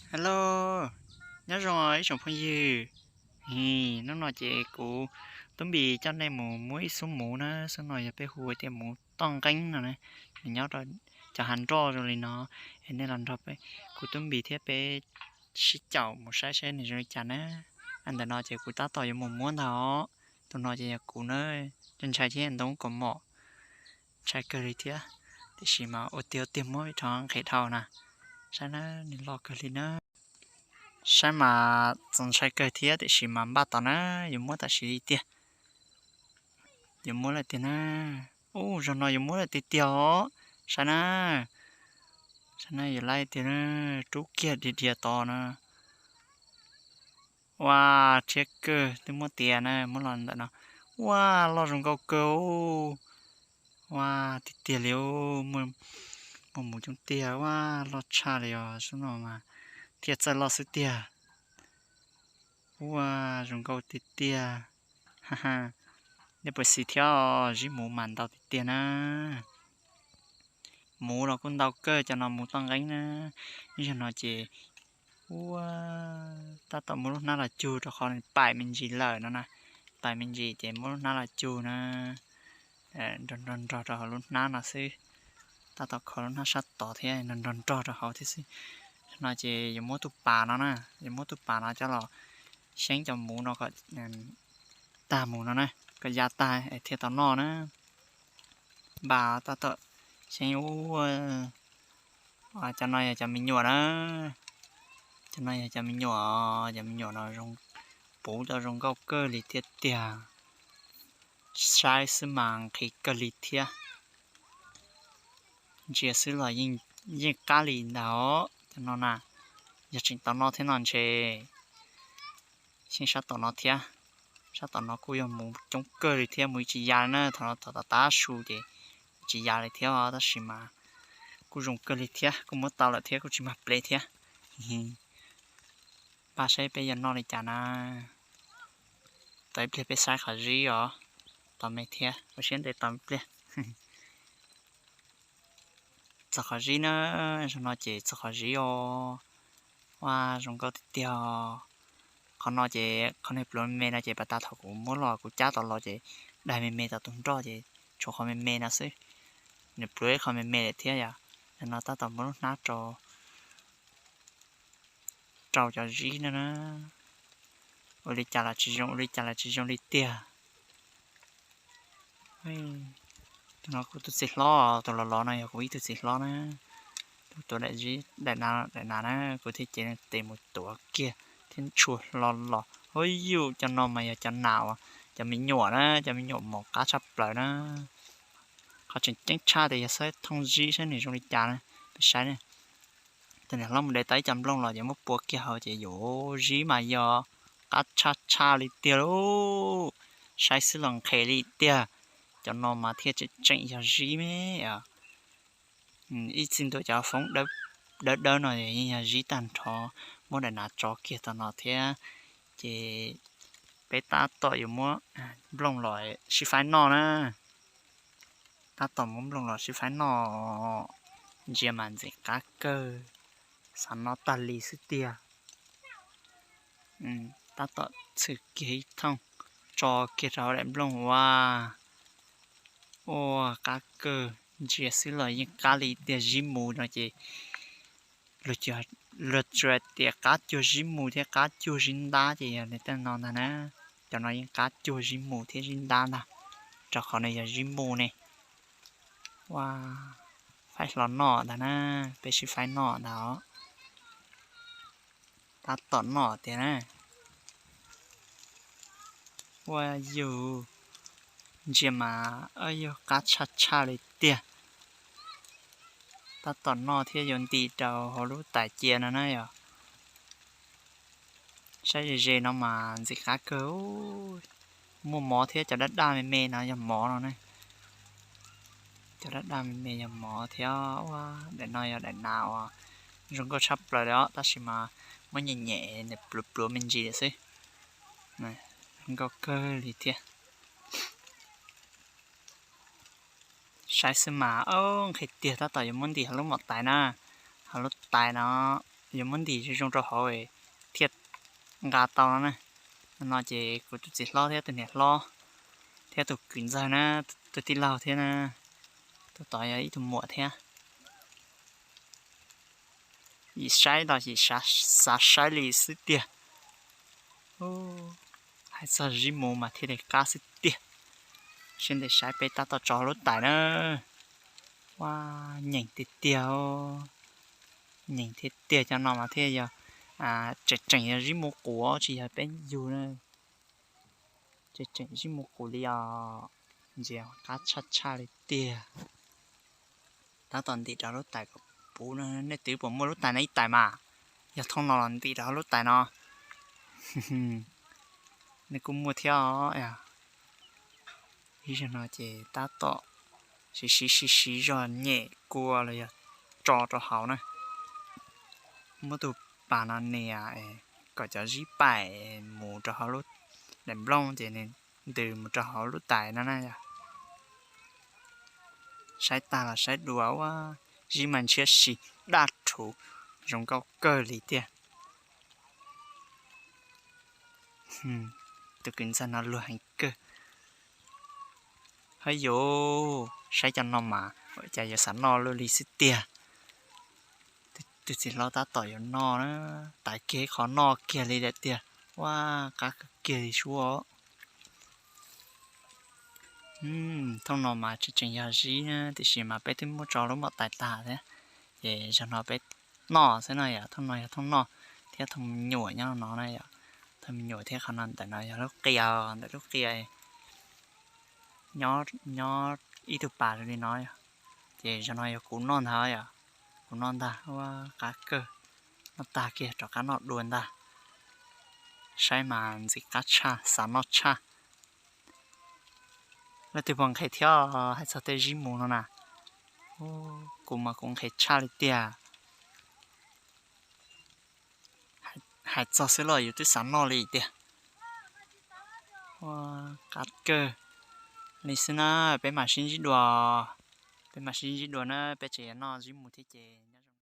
Hello, nyob zoo ib tsoom phooj ywg. Hnub no ces kuv Tub Npis coj nej mus muab ib xub muv na, xub no yog peb hu tias muv toj nqeeb no na, nws nyob rau cov hav nroj zoo li no, es nej los nrog kuv Tub Npis thiab peb sib caum mus saib saib nws zoo li cas na. Ntawm no ces kuv tab tom yuav mus muab ntag os. Tus no ces yog kuv na, ntshai thiab ntoo kaus mom, ntshai kawg li thiab, tiam sis mas ua tiag ua tiag muab rov nqhis dhau na, saib na, nws loj kawg li na. Saib mas txaus ntshai kawg thiab tiam sis mas npaj tos na, yuav muab tam sim li tiag. Yuav muab lawm tiag na. Ub, zaum no yuav muab lawm tiag tiag os. Saib na, saib na, yuav laib tiag na, rub kiag dhia dhia tod na. Ua, rhiab kawg, twb muab tiag na, muab los ntawm no. Ua, loj zoo nkauj kawg. Ua, tiag tiag li, muaj mus coob tiag, ua, loj tshaj li os, xub no mas thiaj txawj loj xwb tiag. Ua, zoo nkauj tiag tiag. Nej puas xis thiab, zib muv mas ntau tiag tiag na. Muv los kuj ntau kawg, cov no muv toj nqeeb na. Ib zaug no ces ua, tab tom muab lub hnab los cug rau qhov nws paim me ntsis lawm no na. Paim me ntsis ces muab lub hnab los cug na, nrog nrog nrog rau hauv lub hnab no xwb. Tab tom kho lub hnab sab tod thiab, nrog nrog nrog rau hauv thiab xwb. No ces yuav muab tus pas no na, yuav muab tus pas no coj los xyeeb cov muv no kom tag mus no na, kom ya tag es thiaj tau noj na. Npaj tab tom xyeeb ua, cov no yog cov me nyuam na. Cov no yog cov me nyuam, cov me nyuam no zoo, puv cov zoo nkauj kawg li thiab tiag. Saib xwb mas nqhis kawg li thiab. Ntsia xwb los yeej qab li ntag os cov no na. Yog tseem tau noj thiab no ntshe. Xyeeb sab tom no thiab. Sab tom no kuj yog muv coob kawg li thiab, muv tsis ya li na, thaum no thaum tav su ces tsis ya li thiab os, tab sis mas kuj zoo kawg li thiab, kuj muab tau lawm thiab, kuj tsis mag plev thiab. Npaj saib peb yuav noj li cas na. Tos ib pliag peb saib qhov zib os. Tos me thiab, ua siab ntev tos ib pliag. Txog qhov zib na, zaum no ces txog qhov zib os. Ua, zoo nkauj tiag tiag. Qhov no ces qhov niag pluav me me no ces pas tas thaum kuv muab los kuv cab tau los ces daig me me tau tus nroj ces tshuav qhov me me no xwb. Nws pluav ib qho me me lawm thiab yom. Zaum no tab tom muab lub hnab rau rau cov zib no na. Ua li cas los tsis zoo, ua li cas los tsis zoo li tiag. Tus no kuv tus txiv hlob, tus los los no yog kuv ib tug txiv hlob na. Tus tuav daim zib daim na, daim na na, kuv thiaj cev tes mus tuav kiag thiab tshua hlo los. Ua, yus cov no mas yog cov nas uas, cov me nyuam na, cov me nyuam mos qab tshaj plaws na. Qhov tseem ceeb tshaj tias yog xaib thooj zib saib nws zoo li cas na. Peb saib na. Tus niam hlob mus de tau ib co nplooj los ces muab pua kiag hauv ces yuav zib mas yog qab tshaj tshaj li tiag lauj. Saib xwb los nqhis li tiag. Cov no mas thiaj tseem tseem yog zib me. Ib txij ntua cov foob dawb dawb no yeej yog zib tag nrho. Muab daim na tso kiag tau no thiab. Ces peb tab tom yuav muab nplooj los sib faib noj na. Tab tom muab nplooj los sib faib noj. Ntsia mas ntxim qab kawg, xav noj tag li xwb tiag. Tab tom txhwm kiag ib thooj tso kiag rau hauv daim nplooj ua. Ua, qab kawg, ntsia xwb los yeej qab li tiag. Zib mus no ces luag tsuas tias qab cuag zib mus thiab qab cuag zib ntab ces yog tej no ntag na. Cov no yeej qab cuag zib mus thiab zib ntab ntag, rau qhov nws yog zib mus ne. Ua, faib hlo noj ntag na, peb sib faib noj ntag os. Tab tom noj tiag na. Ua, yus ntsia mas yog qab tshaj tshaj li tiag. Tab tom noj thiab yuav nti rau hauv lub tais cia no na yom. Saib ze ze no mas ntxim qab kawg. Muaj mov thiab, cov daj daj me me no yog mov no na. Cov daj daj me me yog mov thiab. Ua, daim no yog daim nas uas zoo nkauj tshaj plaws li os, tab sis mas muab nyem nyem nws pluav pluav me ntsis xwb. Zoo nkauj kawg li thiab. Saib xwb mas, nqhis tiag, tab tom yuav muab ntim hauv lub mom tais na. Hauv lub tais no, yuav muab ntim zoo zoo rau hauv thiaj nqa tau no na. No ces kuv tus txiv hlob thiab tus niam hlob thiab tus kwv ntxawg na, tus tij laug thiab na, tus tod yog ib tug muam thiab. Yim saib los yim xav saib li xwb tiag. Hais txog zib mus mas thiaj li qab xwb tiag. Siab ntev saib peb tab tom tso lub tais na. Ua, nyeem tiag tiag, nyeem tiag tiag, cov no mas thiaj yog tseem tseem yog zib mus qus tsis yog peb yug na. Tseem tseem zib mus qus li os. Ntsia qab tshaj tshaj li tiag. Tab tom ntim rau lub tais kom puv no, nej twb puas muaj lub tais no ib tais mas? Yog thooj no los ntim rau lub tais no. Nej kuj muaj thiab os. Ib zaug no ces tab tom siv siv siv siv zog nyem kua los yog tso rau hauv na. Muab tus pas no nias kom cov zib paim mus rau hauv lub daim nplooj ces nws ntws mus rau hauv lub tais no na yom. Saib tag los saib dua ua, zib mas ntshiab si daj rhuv, zoo nkauj kawg li tiag. Tus kwv ntxawg no luag heev kawg. Hawb yuv, saib cov no mas ua cas yuav xav noj luaj li xwb tiag. Tus txiv hlob tab tom yuav noj na, taiv kiag ib qho noj kiag li lawm tiag. Ua, qab kawg kiag li suab. Thooj no mas tseem tseem yog zib na, tiam sis mas peb twb muab tso lub mom tais tag thiab, ces zaum no peb noj xwb no yom. Thooj no yog thooj noj thiab thooj me nyuam nyob no na yom. Thooj me nyuam thiab qhov no ntawm no yog lub qia, ntawm lub qia nyob ib tug pas li no yom. Ces zaum no yog kuv noj ntag yom, kuv noj ntag. Ua, qab kawg, noj tag kiag rov qab noj dua ntag. Saib mas ntxim qab tshaj, xav noj tshaj. Leej twg puas nqhis thiab hais txog tej zib mus no na? Kuv mas kuv nqhis tshaj li tiag. Hais txog xwb los yus twb xav noj li tiag. Ua, qab kawg li xwb na, peb mam sib ntsib dua. Peb mam sib ntsib dua na, peb tseem yuav noj zib mus thiab ces nyob zoo.